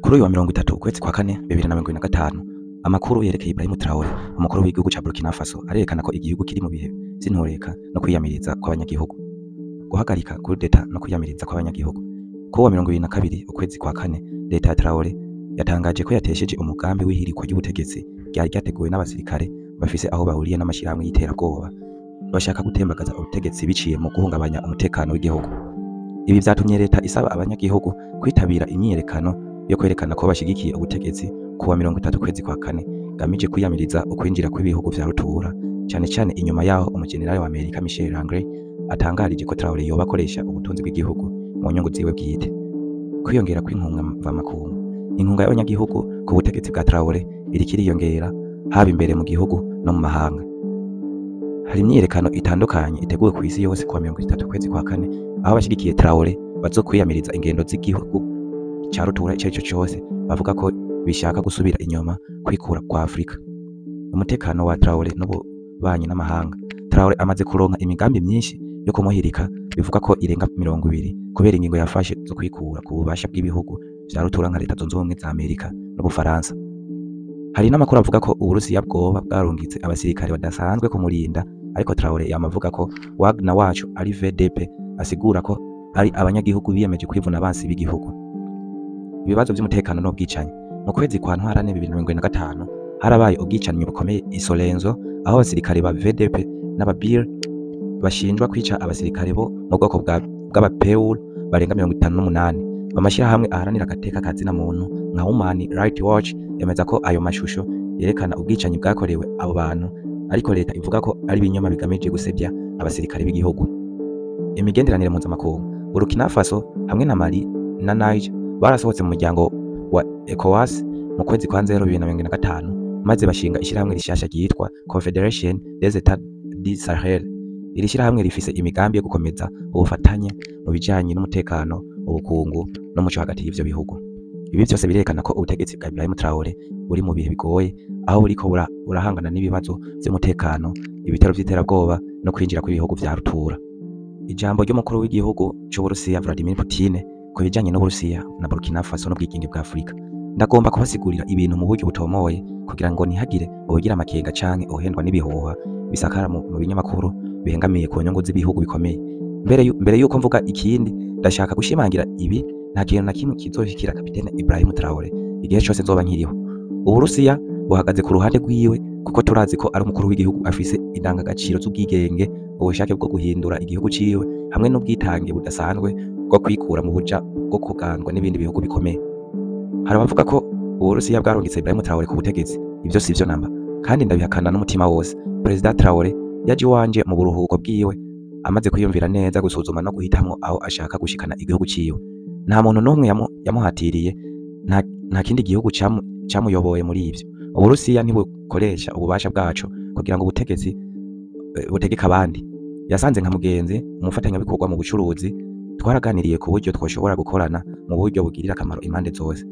Kuri uyu wa 30 ukwezi kwa kane 2025, amakuru yerekeye Ibrahim Traore, umukuru w'igihugu ca Burkina Faso, arerekana ko igihugu kiri mu bihe vy'intureka no kwiyamiriza kw'abanyagihugu. Guhagarika coup d'état no kwiyamiriza kw'abanyagihugu. Kuri uwa 22 ukwezi kwa kane, leta ya Traore yatangaje ko yatesheje umugambi w'ihirikwa ry'ubutegetsi ryari ryateguwe n'abasirikare bafise aho bahuriye n'amashirahamwe y'iterabwoba bashaka gutembagaza ubutegetsi biciye mu guhungabanya umutekano w'igihugu. Ibi vyatumye leta isaba abanyagihugu kwitabira imyiyerekano yo kwerekana ko bashigikiye ubutegetsi kuwa 30 ukwezi kwa kane, gamije kwiyamiriza ukwinjira kw'ibihugu vya rutura, cane cane inyuma yaho umujenerali wa Amerika Michel Langley atangarije ko Traore yoba akoresha ubutunzi bw'igihugu mu nyungu ziwe bwite. Kwiyongera kw'inkunga mvamakungu. Inkunga y'abanyagihugu ku butegetsi bwa Traore iriko iriyongera, haba imbere mu gihugu no mu mahanga. Hari imyiyerekano itandukanye iteguwe kw'isi yose kuwa 30 ukwezi kwa kane, aho abashigikiye Traore bazokwiyamiriza ingendo z'igihugu ca rutura ico arico cose bavuga ko bishaka gusubira inyuma kwikura kwa Afrika. Umutekano wa Traore n'ububanyi n'amahanga. Traore amaze kuronka imigambi myinshi yo kumuhirika, bivuga ko irenga 20, kubera ingingo yafashe zo kwikura ku bubasha bw'ibihugu vya rutura nka Leta Zunze Ubumwe za Amerika n'Ubufaransa. Hari n'amakuru avuga ko Uburusiya bwoba bwarungitse abasirikare badasanzwe kumurinda, ariko Traore yama avuga ko Wagner wacu ari VDP, asigura ko ari abanyagihugu biyemeje kwivuna abansi b'igihugu. Ibibazo vy'umutekano n'ubwicanyi. Mu kwezi kwa Ntwarante 2025 harabaye ubwicanyi bukomeye i Solenzo, aho abasirikare ba VDP n'ababir bashinjwa kwica abasirikare bo mu bwoko bw'abapeul barenga 58. Amashirahamwe aharanira agateka ka zina muntu nka Human Rights Watch yemeza ko ayo mashusho yerekana ubwicanyi bwakorewe abo bantu, ariko leta ivuga ko ari ibinyoma bigamije gusebya abasirikare b'igihugu. Imigenderanire mpuzamakungu. Burkina Faso hamwe na Mali na Niger barasohotse mu muryango wa ECOWAS mu kwezi kwa nzero 2025, maze bashinga ishirahamwe rishasha ryitwa Confederation des Etats du Sahel. Iri shirahamwe rifise imigambi yo gukomeza ubufatanye mu bijanye n'umutekano, ubukungu n'umuco hagati y'ivyo bihugu. Ibi vyose birerekana ko ubutegetsi bwa Ibrahim Traore buri mu bihe bigoye, aho buriko burahangana n'ibibazo vy'umutekano, ibitero vy'iterabwoba no kwinjira kw'ibihugu vya rutura. Ijambo ry'umukuru w'igihugu c'Uburusiya Vladimir Putin ku bijanye n'Uburusiya na Burkina Faso n'ubwigenge bwa Afrika. Ndagomba kubasigurira ibintu mu buryo butomoye kugira ngo ntihagire uwugira amakenga canke uhendwa n'ibihuha bisakara mu binyamakuru bihengamiye ku nyungu z'ibihugu bikomeye. Mbere yuko mvuga ikindi, ndashaka gushimangira ibi: nta kintu na kimwe kizoshikira kapitene Ibrahim Traore igihe cose nzoba nkiriho. Uburusiya buhagaze ku ruhande rwiwe kuko turazi ko ari umukuru w'igihugu afise indangagaciro z'ubwigenge, ubushake bwo guhindura igihugu ciwe hamwe n'ubwitange budasanzwe bwo kwikura mu buja bwo kugandwa n'ibindi bihugu bikomeye. Hari abavuga ko Uburusiya bwarungitse Ibrahim Traore ku butegetsi. Ivyo sivyo namba, kandi ndabihakana n'umutima wose. Perezida Traore yaje iwanje mu buruhuko bwiwe amaze kwiyumvira neza, gusuzuma no guhitamwo aho ashaka gushikana igihugu ciwe. Nta muntu n'umwe yamuhatiriye, nta kindi gihugu camuyoboye muri ivyo. Uburusiya ntibukoresha ububasha bwaco kugira ngo ubutegetsi butegeke abandi. Yasanze nka mugenzi, umufatanyabikorwa mu bucuruzi, twaraganiriye ku buryo twoshobora gukorana mu buryo bugirira akamaro impande zose.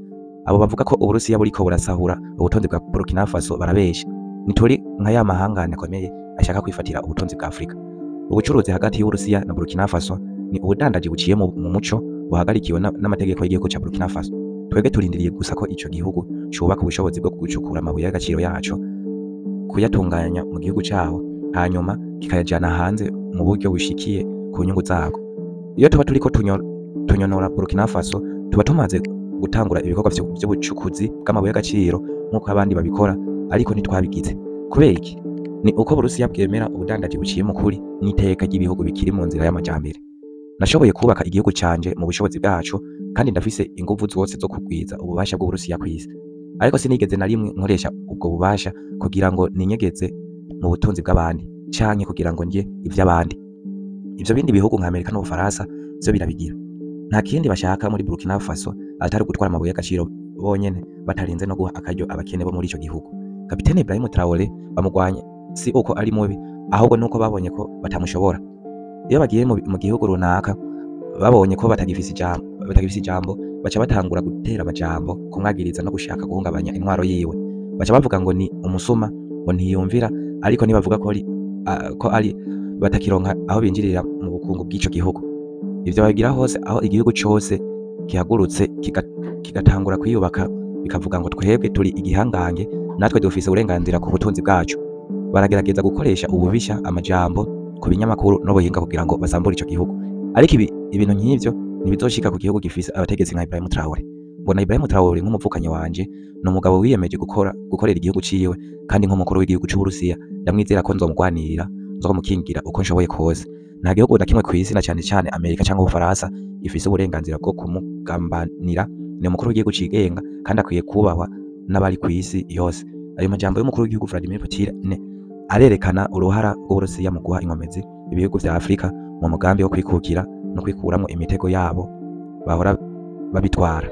Abo bavuga ko Uburusiya buriko burasahura ubutunzi bwa Burkina Faso barabesha. Ntituri nka ya mahangane akomeye ashaka kwifatira ubutunzi bwa Afrika. Ubucuruzi hagati y'Uburusiya na Burkina Faso ni ubudandaji buciye mu muco, buhagarikiwe n'amategeko y'igihugu ca Burkina Faso. Twebwe turindiriye gusa ko ico gihugu cubaka ubushobozi bwo gucukura amabuye y'agaciro yaco, kuyatunganya mu gihugu caho, hanyuma kikayajana hanze mu buryo bushikiye ku nyungu zabwo. Iyo tuba turiko tunyonora Burkina Faso, tuba tumaze gutangura ibikorwa vy'ubucukuzi bw'amabuye y'agaciro nk'uko abandi babikora, ariko ntitwabigize. Kubera iki? Ni uko Burusiya bwemera ubudandaji buciye mu kuri n'iteka ry'ibihugu bikiri mu nzira y'amajambere. Nashoboye kubaka igihugu canje mu bushobozi bwaco, kandi ndafise inguvu zose zo kugwiza ububasha bw'Uburusiya kw'isi. Ariko sinigeze na rimwe nkoresha ubwo bubasha kugira ngo ninyegeze mu butunzi bw'abandi canke kugira ngo ndye ivy'abandi. Ivyo bindi bihugu nka Amerika n'Ubufaransa vyo birabigira. Nta kindi bashaka muri Burkina Faso atari gutwara amabuye y'agaciro bonyene, batarinze no guha akaryo abakene bo muri ico gihugu. Kapitene Ibrahim Traore bamugwanye si uko ari mubi, ahubwo nuko babonye ko batamushobora. Iyo bagiye mu gihugu runaka babonye ko batagifise ijambo, baca batangura gutera amajambo, kumwagiriza no gushaka guhungabanya intwaro yiwe. Baca bavuga ngo ni umusuma, ngo ntiyumvira, ariko ntibavuga ko ari batakironka aho binjirira mu bukungu bw'ico gihugu. Ivyo babigira hose aho igihugu cose gihagurutse kigatangura kwiyubaka, bikavuga ngo twebwe turi igihangange, natwe dufise uburenganzira ku butunzi bwacu. Baragerageza gukoresha ububisha, amajambo ku binyamakuru n'ubuhinga kugira ngo basambure ico gihugu. Ariko ibi ibintu nk'ivyo ntibizoshika ku gihugu gifise abategetsi nka Ibrahim Traore. Mbona Ibrahim Traore nk'umuvukanyi wanje, ni umugabo wiyemeje gukorera igihugu ciwe, kandi nk'umukuru w'igihugu c'Uburusiya ndamwizera ko nzomugwanirira, nzomukingira uko nshoboye kose. Nta gihugu na kimwe kw'isi, na cane cane Amerika canke Ubufaransa, gifise uburenganzira bwo kumugambanira. Ni umukuru w'igihugu cigenga kandi akwiye kubahwa n'abari kw'isi yose. Ayo majambo y'umukuru w'igihugu Vladimir Putin arerekana uruhara rw'Uburusiya mu guha inkomezi ibihugu vya Afrika mu mugambi wo kwikukira no kwikuramwo imitego yabo bahora babitwara.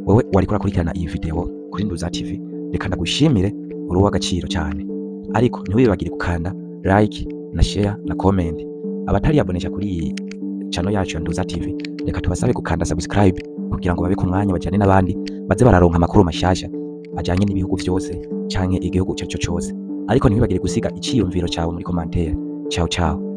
Wewe wariko urakurikirana iyi video kuri Nduza TV, reka ndagushimire, uri uw'agaciro cyane. Ariko ntiwibagire gukanda like na share na comment. Abatariyabonesha kuri iyi channel yacu ya Nduza TV, reka tubasabe gukanda subscribe kugira ngo babe ku mwanya bajane n'abandi, baze bararonka amakuru mashasha ajanye n'ibihugu vyose canke igihugu ico arico cose. Ariko ntiwibagire gusiga iciyumviro cawe muri commentaire. Ciao ciao.